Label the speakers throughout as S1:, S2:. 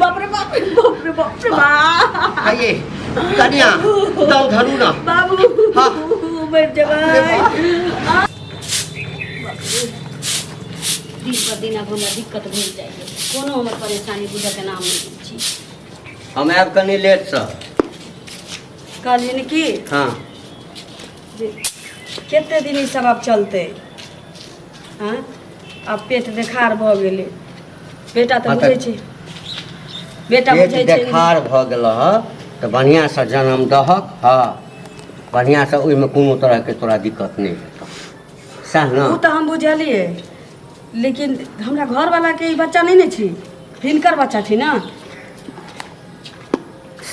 S1: बाप रे बाप रे बाप रे बाप रे बाप।
S2: आइए कनिया दम धरू ना।
S1: बाबू।
S2: हाँ।
S1: मर जेबै। दिन पर दिन आब हमरा दिक्कत भेल जाइए, कोनो हमर परेशानी बुझऽके नाम नहि लै छी।
S2: हम आयब कनि लेटसँ।
S1: कहलियै ने कि
S2: हाँ।
S1: जे कते दिन ई सब आब चलतै? आँय, आब पेट देखार भऽ गेलै, बेटा तऽ
S2: हाँ,
S1: बुझै छै, बेटा
S2: पेट
S1: बुझै छै।
S2: देखार भऽ गेल हँ तऽ बढ़िआँसँ जनम दहक। हँ, बढ़िआँसँ, ओहिमे कोनो तरहके तोरा दिक्कत नहि हेतौ, सएह ने?
S1: ओ तऽ हम बुझलियै, लेकिन हमरा घरवालाके ई बच्चा नहि ने छी, हिनकर बच्चा छी ने।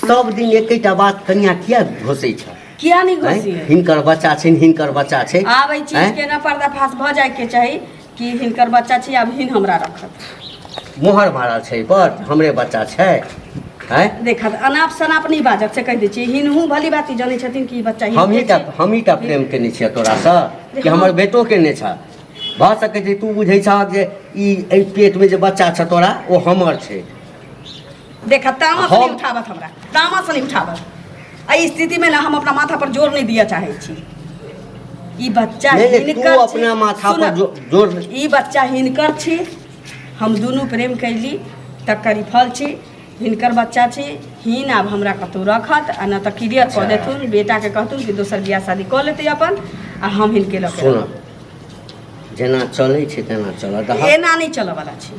S2: सब दिन एकेटा बात कनिया किया घोसै छ?
S1: किया नहि
S2: आँय?
S1: घोसिए?
S2: हिनकर बच्चा छै, हिनकर बच्चा छै।
S1: आब एहि चीज
S2: आँय?
S1: के ना पर्दाफाश भऽ जायके चाही कि हिनकर बच्चा छी, आब हिन हमरा रखत।
S2: मोहर मारल छै एहि पर, हमरे बच्चा छै, आँय?
S1: देखत, अनाप शनाप नहि बाजत से कहि दै छी। हिनहु भली बात जनै छथिन कि ई बच्चा हिनके
S2: हमही टा
S1: छै।
S2: हमही टा प्रेम केने छियै तोरासँ कि हमर बेटो केने छ? भऽ सकै छै तू बुझै छहक जे ई एहि पेटमे जे बच्चा छ तोरा, ओ हमर छै।
S1: देख, तामस नहीं
S2: हम
S1: उठाबत हमरा, तामस नहीं उठाबत। एहि स्थिति में ना हम अपना माथा पर जोर नहीं दिया चाहे छी। ई बच्चा
S2: नहीं नहीं,
S1: हिनकर
S2: तू
S1: छी।
S2: अपना माथा पर
S1: सुनब,
S2: जोर
S1: ई बच्चा हिनकर छी, हम दुनू प्रेम कैली तकर ई फल छी। हिनकर बच्चा छी, हिन आब हमरा कतहु रखत आ न तऽ क्लियर कऽ देथुन, बेटाके कहथुन कि दोसर बियाह शादी कऽ लेतै अपन, आ हम हिनके लऽ के
S2: सुन, जेना चलै छै तेना चलऽ दहक।
S1: एना नहि चलऽवला छै।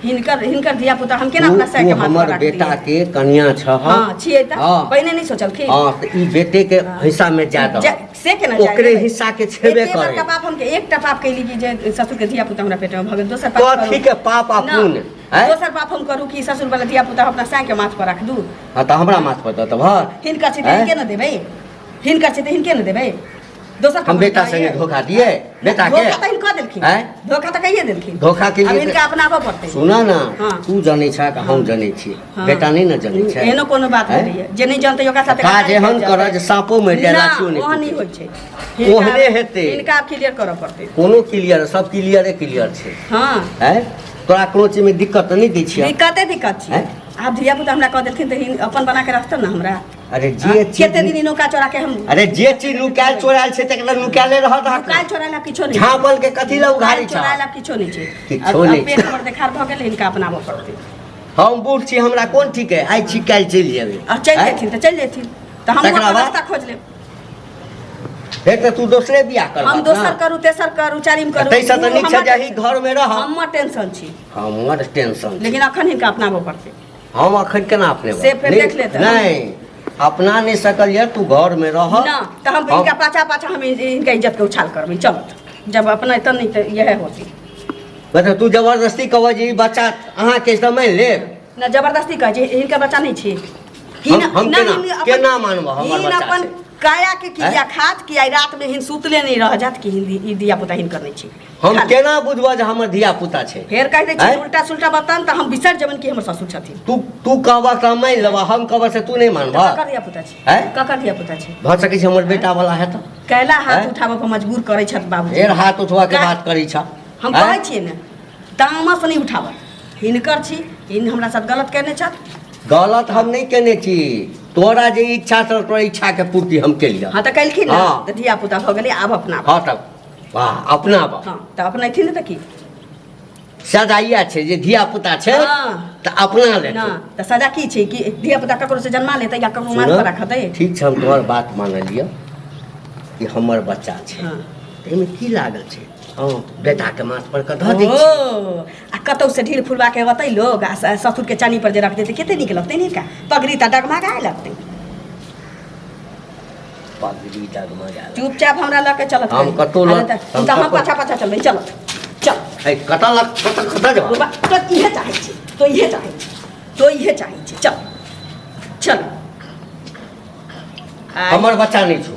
S1: हिनकर हिनकर धिया पुता हम केना
S2: तू
S1: अपना साय
S2: तू
S1: के माथ पर
S2: हमर
S1: राख
S2: बेटा
S1: दियै?
S2: के कनिया छह।
S1: हाँ, छियै तऽ।
S2: हाँ।
S1: पहिने नहि सोचलखिन?
S2: हाँ, तऽ ई बेटे के हिस्सा में जा दह।
S1: से केना जाय
S2: ओकरे
S1: देबै?
S2: हिस्सा के छेबे
S1: एते बड़का
S2: करे।
S1: पाप हम के एकटा पाप कैली कि जे ससुर के धिया पुता हमरा पेट में भऽ गेल, दोसर पाप
S2: कथी
S1: करू?
S2: के पाप आ
S1: ना,
S2: पुण्य हैं?
S1: दोसर पाप हम करू कि ससुर वाला धिया पुता अपना साय के माथ पर राख दू?
S2: हाँ, तऽ हमरा माथ पर दऽ तऽ भर।
S1: हिनकर छै तऽ
S2: हैं?
S1: हिनके ने देबै, हिनकर छै तऽ हिनके ने देबै। दोसर
S2: हम
S1: ककरो
S2: बेटा
S1: कहैये?
S2: संगे धोखा दिए बेटा के?
S1: धोखा तऽ हिनका देलखिन।
S2: आँय?
S1: धोखा तऽ कहिए देलखिन।
S2: धोखा के
S1: आब
S2: लिए
S1: हिनका अपनाबऽ पड़तै।
S2: सुना ना।
S1: हाँ।
S2: तू जनै छ कि हम जनै छी?
S1: हाँ।
S2: बेटा नहि ने जनै छै।
S1: एहनो कोनो बात
S2: आँय?
S1: भेलैए जे नहि जानतै ओकरा साथे
S2: काज
S1: गद्दारी
S2: एहन
S1: कयल
S2: करऽ
S1: जेतै।
S2: जे साँपो मरि जाय,
S1: ना,
S2: लाठियो नहि
S1: ओहन नहि
S2: टूटै।
S1: होइ छै।
S2: ओहने हेतै।
S1: हिनका आब क्लियर करऽ पड़तै।
S2: कोनो क्लियर, सब क्लियरे क्लियर छै।
S1: हँ।
S2: आँय, तोरा कोनो चीजमे दिक्कत तऽ नहि दै छियै?
S1: दिक्कते दिक्कत छै।
S2: आँय?
S1: आब धिया पुता हमरा कऽ देलखिन तऽ हिन अपन बना के रखतन ने हमरा।
S2: अरे जे चीज
S1: कते दिन नौका चोरा के हम
S2: अरे जे चीज नुकायल चोरायल छै तकरा नुकायले रहत।
S1: नुकायल चोरायल किछो नहि।
S2: झाँपल के कथी लए उघारी छ?
S1: चोरायल किछो नहि छै।
S2: किछो नहि।
S1: पेट हमर देखार भऽ गेल, हिनका अपनाबऽ पड़तै।
S2: हम बूढ़ छी, हमरा कोन ठीक है? आइ छी, काल्हि चलि जेबै।
S1: आ चलि जेथिन तऽ चलि जेथिन, तऽ हम
S2: तकरा
S1: अपन
S2: बाद?
S1: रास्ता खोज लेब।
S2: फेर तऽ तू दोसरे बियाह कर।
S1: हम दोसर करू, तेसर करू, चारिम करू।
S2: ताहिसँ तऽ नीक छै
S1: हमर
S2: जे एही घरमे रह।
S1: हमर टेंशन छी।
S2: हमर टेंशन छी।
S1: लेकिन अखन हिनका अपनाबऽ पड़तै।
S2: हम अखन केना अपने
S1: से फेर देख लेतै।
S2: नहि अपना नहि सकल यऽ, तू घरमे रह।
S1: ना तऽ हम हिनका पाछा पाछा हम हिनका इज्जत के उछाल करबै। चलत जब अपना तऽ नहि तऽ इएह होतै।
S2: मतलब तू जबरदस्ती कहबह जे ई बच्चा अहाँके तऽ मानि लेब?
S1: ना, जबरदस्ती कहै छी, हिनकर बच्चा नहि छी।
S2: हम केना केना मानबह हमर
S1: हिन
S2: बच्चा
S1: अपन
S2: छै?
S1: काया के क्रिया
S2: आँय?
S1: खात कि आइ रात में हिन सुतले नहीं रह जात कि हिन ई धिया पुता हिनकर नहीं छी।
S2: हम
S1: खाली।
S2: केना बुझबह जे हमर धिया पुता छै?
S1: फेर कहि दै छी।
S2: आँय?
S1: उल्टा सुल्टा बतान तऽ हम बिसरि जेबनि कि हमर ससुर छथिन।
S2: तू तू कहबह तऽ हम मानि लेबह, हम कहबह से तू नहि मानबह?
S1: ककर धिया पुता छी?
S2: आँय?
S1: ककर धिया पुता छी?
S2: भऽ सकै छै हमर बेटा वाला हेतौ।
S1: कैला हाथ
S2: आँय?
S1: उठाबऽ पर मजबूर करै छथि बाबूजी?
S2: फेर हाथ उठबऽ के बात करै छ।
S1: हम
S2: आँय?
S1: कहै छियै ने, तामस नहि उठाबऽ। हिनकर छी, हिन हमरा साथ गलत केने छथि।
S2: गलत हम नहि केने छी। तोरा जे इच्छा छल, तोरा इच्छाके पूर्ति हम केलियह।
S1: हँ, तऽ केलखिन ने।
S2: हँ।
S1: तऽ धिया पुता भऽ गेलै, आब अपना।
S2: हँ, तब वाह, अपनाबऽ।
S1: हँ, तऽ अपनेथिन ने तऽ की?
S2: सजा इएह छै जे धिया पुता छै
S1: हँ।
S2: तऽ अपना ले।
S1: ना तऽ सजा की छै कि धिया पुता ककरो से जन्मा लेतै या ककरो माथ पर रखतै?
S2: ठीक छै, हम तोहर बात मानलियऽ कि हमर बच्चा छै।
S1: हँ।
S2: तऽ एहिमे की लागल छै? हँ, बेटाके माथ पर कऽ धऽ दै छी।
S1: ओ आ कतौ से ढील फुलवा के अतै लोग आ ससुर के चानी पर जे रख देतै, कते नीक लगतै ने? का पगड़ी तऽ डगमगाए लगतै।
S2: पगड़ी डगमगा।
S1: चुपचाप हमरा लऽ के चलत।
S2: हम कतौ लऽ-
S1: तऽ
S2: हम
S1: हम
S2: कतौ-
S1: पाछा पाछा चलबै। चलत, चल।
S2: ए, कतऽ लग कतऽ कतऽ जेबह?
S1: बाबा, तो इहे चाहै छी, तो इहे चाहै छी, तो इहे चाहै छी। चल चल।
S2: हमर बच्चा नहि छौ,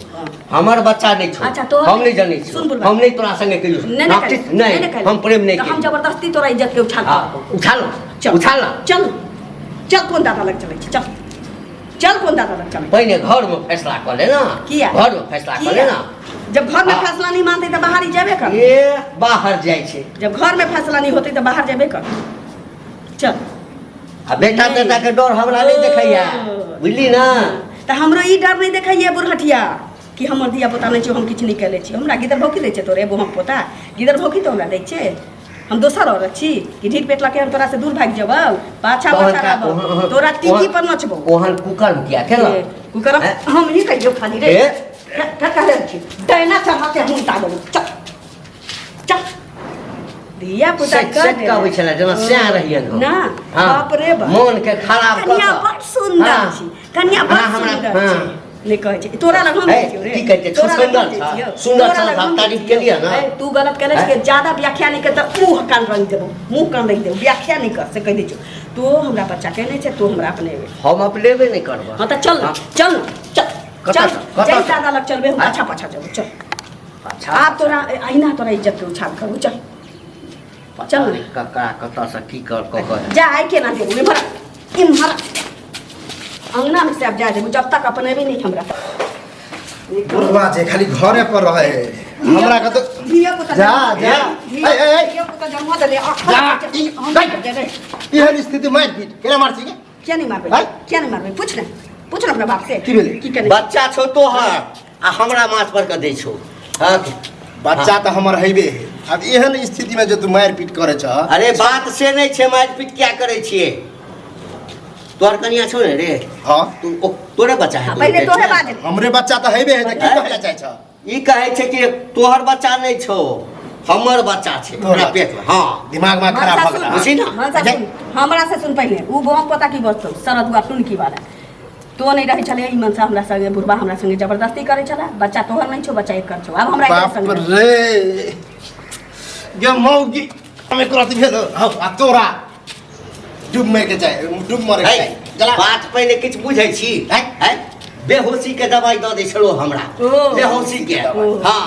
S2: हमर बच्चा नहि छौ।
S1: अच्छा, तोहर
S2: हम नहि जनै
S1: सुन
S2: छी।
S1: बुलबा।
S2: हम नहि तोरा संगे कहियो
S1: नहि ने
S2: नापचित
S1: कहियो,
S2: नहि
S1: नहि कहियो।
S2: हम प्रेम नहि
S1: तऽ हम
S2: केलियौ।
S1: जबरदस्ती तोरा इज्जत के उछाल
S2: हाँ, उछाल ना।
S1: चल।
S2: उछाल ना।
S1: चल चल, कोन दादा लग चलै छी? चल चल, कोन दादा लग चलै?
S2: पहिने घरमे फैसला कऽ ले ना।
S1: किया?
S2: घरमे फैसला कऽ ले
S1: किया?
S2: ना।
S1: जब घर में
S2: हाँ।
S1: फैसला नहीं मानते तऽ बाहर ही जेबे कर।
S2: ए, बाहर जाइ छै।
S1: जब घर में फैसला नहीं होते तऽ बाहर जेबे कर। चल।
S2: आ बेटा तेटा के डर हमरा नहि देखैया, बुझली ना?
S1: तऽ हमरो ई डर नहि देखैया बुढ़हटिया कि हमर धिया पुता नहि छै, हम किछु नहि केले छी। हमरा गिदर भौकी दै छै तोरे बोहम पोता? गिदर भौकी तो हमरा दै छै? हम दोसर औरत छी कि ढीठ पेट लके हम तोरा से दूर भागि जेबौ? पाछा पाछा रहबौ, तोरा टीकी पर नचबौ।
S2: ओहन कुकर्म किया केलक?
S1: कुकर्म हम नहीं कहियो खाली रे। का कहले छी डैना चढ़ा के हम देबौ। चल चल, धिया पुता
S2: कर कहबै छलै जेना सएह रहियन
S1: ना। बाप रे बाप,
S2: मन के खराब
S1: कऽ कनिया बड़ सुंदर छी, कनिया बड़ सुंदर छी। नहि कहै छै तोरा लग हम
S2: जाइ छियौ रे। की कहै छै? सुंदर छ, सुंदर छ, हम तारीफ केलियै ना।
S1: तू गलत केले छियै, ज्यादा व्याख्या नहि कर तऽ मुँह कान रंग देबौ, मुँह कान रंग देबौ। व्याख्या नहि कर से कहि दै छियौ। तू हमरा बच्चा के नहि छै, तू हमरा अपनेबे।
S2: हम अपनेबे नहि करबऽ।
S1: हँ तऽ चल चल चल चल, जै दादा लग चलबे हम पाछा पाछा जेबौ। चल
S2: अच्छा,
S1: आब तोरा अहिना तोरा इज्जत के उछाल करू। चल चल।
S2: ककरा कतऽसँ की कर कऽ कऽ
S1: जा, आइ केना देबू? इम्हर इम्हर अंगना में से आब जा देबू जब तक अपनेबे नहीं हमरा।
S3: बुढ़वा जे खाली घरे पर रहे है, हमरा के तो जा जा ए ए ए
S1: धिया पुता जन्म देले।
S3: जा, एहन स्थिति मारि पीट केना मार छी के?
S1: किया नहीं मारबै? किया नहीं मारबै? पूछ ने, पूछ ने अपना बाप से।
S3: की भेलै?
S1: की केने?
S2: बच्चा छौ तोहर आ हमरा माथ पर के दै छौ। हाँ,
S3: बच्चा तऽ हमर हेबे है। आब एहन स्थिति में जे तू मारि पीट करे छह।
S2: अरे बात से नहि छै, मारि पीट क्या करै छियै? तोहर कनिया छौ ने रे?
S3: हाँ।
S2: तू तोरे बच्चा है?
S1: पहिले तोहे बाज।
S3: हमरे बच्चा तऽ हेबे है, तऽ की कहै चाहै छह?
S2: ई कहै छै कि तोहर बच्चा नहि छौ, हमर बच्चा छै
S3: तोहर
S2: हमरा पेट में। हाँ,
S3: दिमाग में खराब भऽ गेल।
S2: बुझी ना?
S1: मनसा सुन, हमरा से सुन पहिले। उ बहुत पता की बजतौ सरदुआ टुनकी वाला। तो नहीं रहै छलै ई मनसा हमरा संगे, बुढ़बा हमरा संगे जबरदस्ती करै छलै। बच्चा तोहर नहीं छौ, बच्चा एकर छौ। आब हमरा एकर
S3: बाप
S1: संगे
S3: रे, गे मौगी, हम एक राति भेल हौ आ तोरा डूब मर के जाए, डूब मरे के
S2: है,
S3: जाए जला।
S2: बात पहिले किछु बुझै छी?
S3: है?
S2: है, बेहोशी के दवाई दऽ दै छलो हमरा।
S1: ओ।
S2: बेहोशी के।
S1: ओ।
S2: हाँ,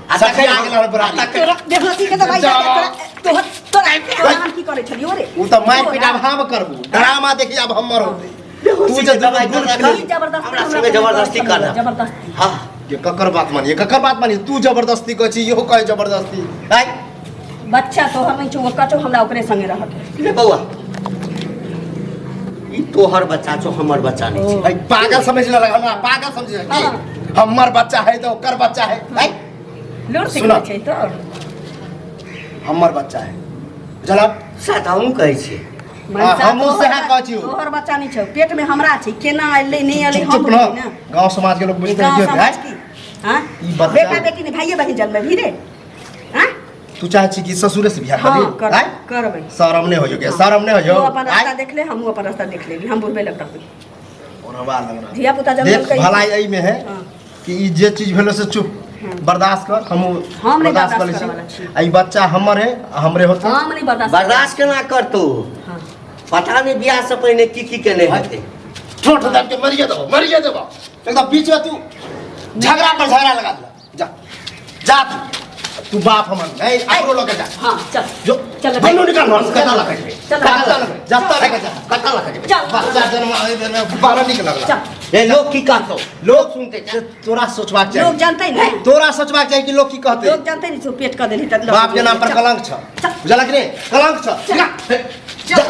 S2: आ
S3: सखिया
S2: तखन
S3: गेल हमर
S2: आ तखन
S1: तोरा बेहोशी के दवाई दऽ दे, तोरा तोहर तोरा तोरा हम की करै छलियौ रे?
S3: उ तऽ मारि पीट आब हम करबू, ड्रामा देखी आब हमर होतै।
S2: बेहोशी
S3: तू
S2: के
S3: जे
S2: दवाई
S3: गुड़
S2: दऽ
S3: खेली।
S2: देलक,
S1: जबरदस्ती
S2: हमरा संगे जबरदस्ती कर।
S1: जबरदस्ती।
S2: हाँ।
S3: ये ककर बात मानिए, ककर बात मानिए? तू जबरदस्ती कहै छी, इहो कहै जबरदस्ती। आइ
S1: बच्चा तोहर नहीं छौ, ओकर छौ, हमरा ओकरे संगे रहके।
S2: रे बौआ, ई तोहर बच्चा छौ, हमर बच्चा नहि छै।
S3: आइ पागल समझ लेलक हमरा, पागल समझ लेलक की?
S1: हाँ।
S3: हमर बच्चा है तऽ ओकर बच्चा है। आइ
S1: लूर
S3: सुनऽ।
S1: सिखबै छै तो।
S3: हमर बच्चा है, बुझलक?
S2: सएह तऽ हमहूँ कहै छियै।
S1: मनसा,
S3: हमहूँ
S1: तोहर
S3: सएह कहै छियौ।
S1: तोहर बच्चा नहीं छौ, पेट में हमरा छै, केना एलै नहि एलै हम
S3: चुप
S1: बुझबै
S3: न
S1: ना।
S3: गांव समाज के लोग बुझते
S1: गाँव
S3: हैं
S1: समाज की हाँ?
S3: ई बच्चा-
S1: बेटा बेटी ने भाइये बहिन जन्मे भी रे। हाँ?
S3: तू चाहे छी कि ससुरे से बियाह
S1: हाँ,
S3: करी?
S1: कर
S3: आँय?
S1: करबै।
S3: शरम नहि होइयो के? शरम नहि होइयो?
S1: तू अपन रास्ता
S3: आँय?
S1: देख ले, हमहूँ अपन रास्ता देख लेली। हम बुढ़बे लग रहबै।
S3: ओरवा लग रहा।
S1: धिया पुता जन्म
S3: देख
S1: लेलकै।
S3: भलाई एहि में है
S1: हाँ।
S3: कि ई जे चीज भेलो से चुप बर्दाश्त कर, हम
S1: हम नहि
S3: बर्दाश्त कर लै
S1: बर्दाश्त
S3: छी।
S1: करऽवला छी।
S3: आ ई बच्चा हमर है, आ हमरे होतै।
S1: हम नहि बर्दाश्त
S2: बर्दाश्त केना करतौ?
S1: हाँ।
S2: पता नहि बियाह से पहिने की की केने हेतै।
S3: ठोठ दाब के मरिए देबो, मरिए देबो एकदम। बीच में तू झगड़ा पर झगड़ा लगा दिला। जा जा, तू तू बाप हमर नहीं, अपनो लके जा।
S1: हाँ, चल।
S3: जो
S1: चल।
S3: दुनू निकाल घर से। कता लके जेबै?
S1: चल।
S3: कता लके जत्ता लके जा?
S2: कतऽ लऽ के जेबै?
S1: चल।
S3: बच्चा जन्म एहि बेर में बड़ा नीक लगला।
S1: चल।
S2: ए, लोग की कहतौ?
S3: लोग सुनते से तोरा सोचबाक
S1: लोग
S3: चाही।
S1: जानते ने?
S3: तोरा सोचबाक चाही कि लोग की कहते।
S1: लोग जानते नहीं, तू पेट कर देली त
S3: बाप के नाम पर कलंक छ,
S1: चल।
S3: बुझलक ने? कलंक छ।
S1: चल।
S3: जा।